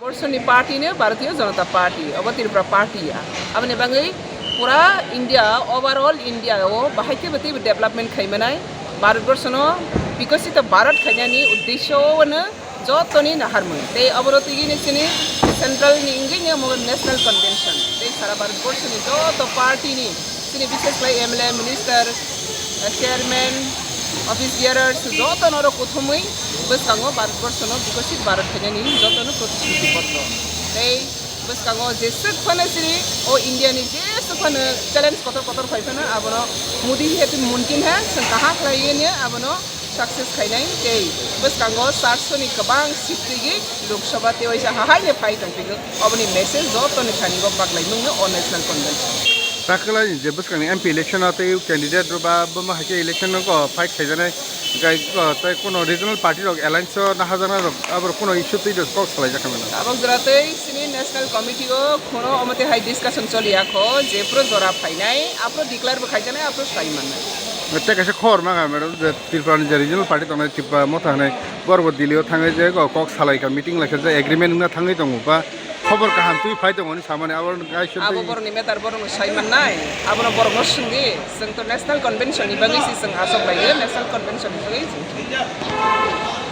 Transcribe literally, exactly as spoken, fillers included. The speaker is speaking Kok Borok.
Borshoni party no Bharatiya Janata Party, obo Tripura party ya. Aboni bagwi pura India, overall India o bahai khe bwtwi development khai manai. Bharat Borshono bikosito Bharat khainani uddesho no jotoni naharmung. Tei aboro tigi ni chini central ni wngwi ni omo national convention. Tei sara Bharat Borshoni joto party ni chini bishes khlai M L A, minister, chairman, office bearers, joto norok kuthumwi bwskango Bharat Borshono bikosit Bharat khainani jotono protishruti potro. Tei bwskango jeswk phano siri o India ni jeswk phano challenge kotor kotor phai phano abono Modi hai mumkin hai, chwng kaham khlaiwi abono success khainai. Tei bwskango charso ni kwbang seat tigi Lok Sabha tei waisa hahaino phai tongphio. Oboni message jotoni thani o baglai nungno o national convention. Takhwlai je bwskangni M P election o tei candidate rok ba boma hai khe election o fight khaijaknai, tei, tei kuno regional party rok alliance o naharjaknai rok, aborok kuno issue twi rok kok salai jakha mano. Tabok jora tei sini national committee o kuno omo tei hai discussion choli ya kho, je phuru jora phainai, aphuru declare bo khaijaknai, aphuru sai mannai. Tei kaisa khobor ma kha, madam, je Tripura ni je regional party tongnai Tripura Motha hinwi, borok bo Delhi o thangwi je kok salai kha, meeting lai kha, je agreement wngna thangwi tongo ba, khobor kaham twi phai tongo hinwi samani, abo kaisa Abo twi borokni matter borokno sai mannai, abono borokno swngdi, chwng to national convention ni bagwi se chwng aswk lai o, national convention ni bagwi chwng.